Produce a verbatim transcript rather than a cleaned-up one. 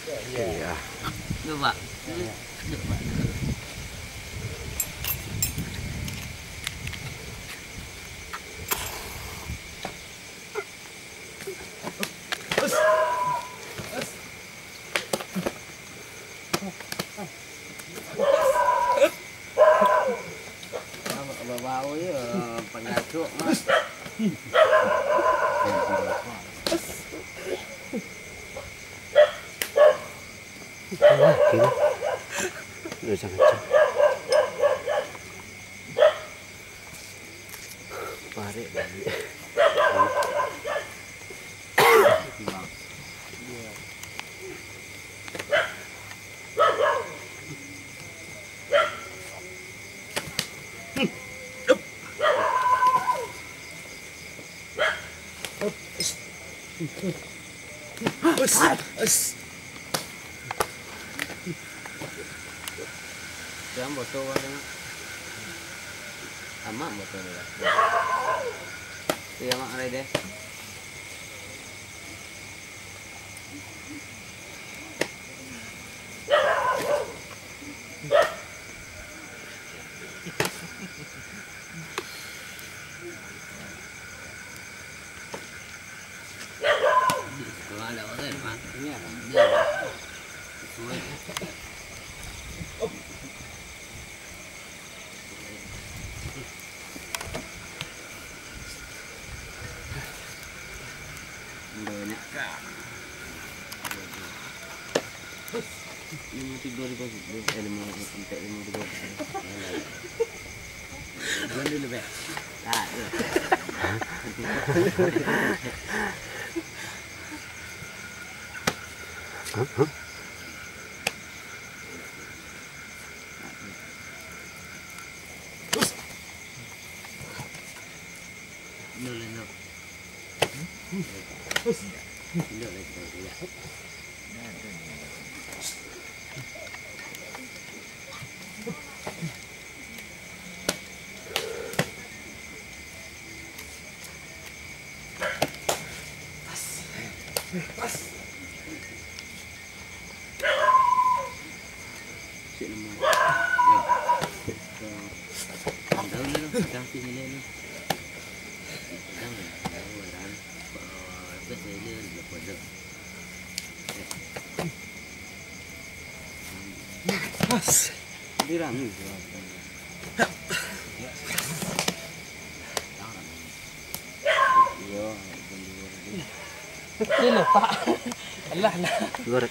Iya. Duh, Pak. Duh, Pak. Bau-bau je, pangacuk mah. Oke lah. Udah sangat cak. Parek balik. Jangan botol kan, Mak. Amak botol ni lah. Iya, Mak, rai deh. Banyak. Lima tiga ribu, eh, lima, sampai lima tiga ribu. Bulan dulu, Bek. Ah, iya. Cik lemah. Yo. Tahu ni, tahu sini ni. Tahu, tahu, tahu. Apa saya ni, lepas dah. Pas. Dia rami. Iyo. Ini loh, Pak. Alah, lah. Luar,